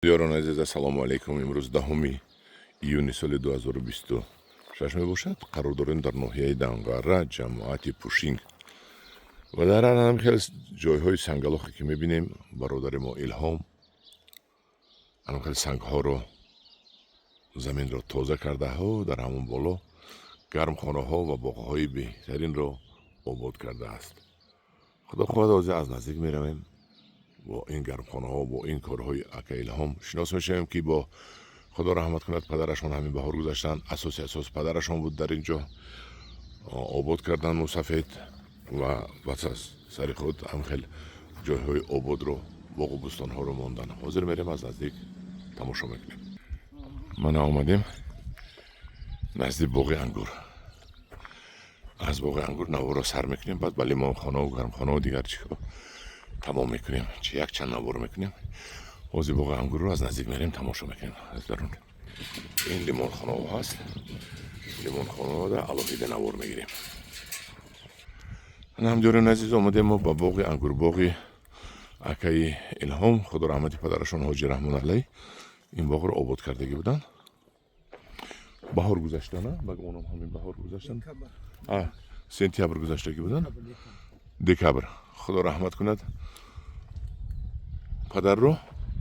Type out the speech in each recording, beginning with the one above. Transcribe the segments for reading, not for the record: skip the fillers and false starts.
Ёрони азиз, ассалому алайкум. Имрӯз 10 июни соли 2026 мебошад. Қарор дорем дар ноҳияи Данғара, ҷамоати Пушинг, ва дар ҳам хеле ҷойҳои сангалохе, ки мебинем, бародари мо Илҳом анам хеле сангҳоро, заминро тоза кардаҳо, дар ҳамон боло гармхонаҳо ва боғҳои беҳтаринро обод кардааст. Худо хоҳад, ҳозир аз наздик меравем, бо ин гармхонаҳо, бо ин корҳои ака Илҳом шинос мешавем, ки бо Худо раҳмат кунад, падарашон ҳамин баҳор гузаштанд. Асоси асос падарашон буд, дар ин ҷо обод кардан мусафед ва пас аз сари худ ҳам хел ҷойҳои ободро, боғу бӯстонҳоро мондан. Ҳозир мерем, аз наздик тамошо мекунем. Мана, омадем назди боғи ангур. Аз боғи ангур наворро сар мекунем, баъд ба лимонхонаву гармхонаву дигар чиҳо тамом мекунем, чи якчанд навор мекунем. Ҳозир боғи ангурро аз наздик мерем, тамошо мекунем. Аз дарун ин лимонхонаҳо ҳаст, лимонхонаҳода алоҳида навор мегирем. Ҳамдиёрони азиз, омадем мо ба боғи ангурбоғи акаи Илҳом. Худо раҳмати падарашон, Ҳоҷи Раҳмон Алай, ин боғро обод кардагӣ буданд. Баҳор гузаштана, ба гумонам, ҳамин баҳор гузаштан, сентябр гузаштагӣ буданд, декабр. Худо раҳмат кунад падарро,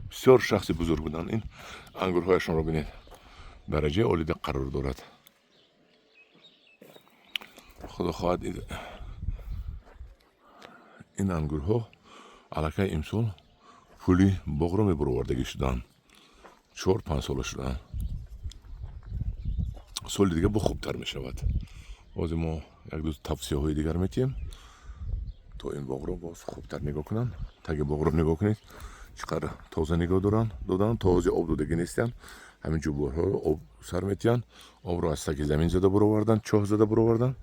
бисёр шахси бузург буданд. Ин ангурҳояшонро бинед, дараҷаи олида қарор дорад. Худо хоҳад, ин ангурҳо аллакай имсол пули боғро мебаровардагӣ шуданд, 4-5 сола шуданд. Соли дига бо хубтар мешавад. Ҳозир мо як ду тавсияҳои дигар метиҳем, то ин боғро боз хубтар нигоҳ кунанд. Таги боғро нигоҳ кунед, чӣ қадр тоза нигоҳ доранд доданд. То ҳозир об додагӣ нестанд, ҳамин ҷӯборҳоро об сар метиҳанд. Обро аз таги замин зада буроварданд, чоҳ зада буроварданд.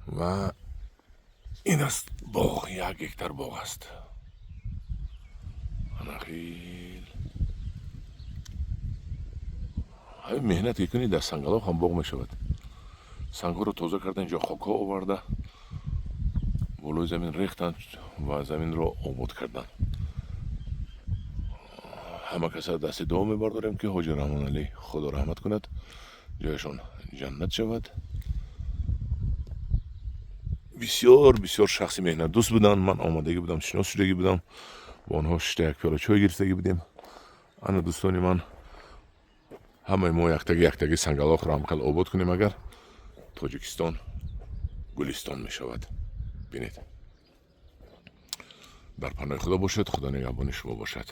Ва ин аст боғ, 1 гектар боғ аст. Ана хел ҳамин меҳнат ки кунӣ, дар сангалоқ ҳам боғ мешавад. Сангҳоро тоза карда, инҷо хокҳо оварда, болои замин рехтанд ва заминро обод карданд. Ҳама каса дасти дуо мебардорем, ки Ҳоҷи Раҳмоналӣ, Худо раҳмат кунад, ҷояшон ҷаннат шавад. Бисёр бисёр шахси меҳнатдӯст буданд. Ман омадагӣ будам, шинос шудагӣ будам бо онҳо, шишта як пиёла чой гирифтагӣ будем. Ана, дӯстони ман, ҳамаи мо яктаги яктаги сангалохро ҳам хел обод кунем агар, Тоҷикистон гулистон мешавад. Бинед, дар паноҳи Худо бошед, Худо нигаҳбони шумо бошад.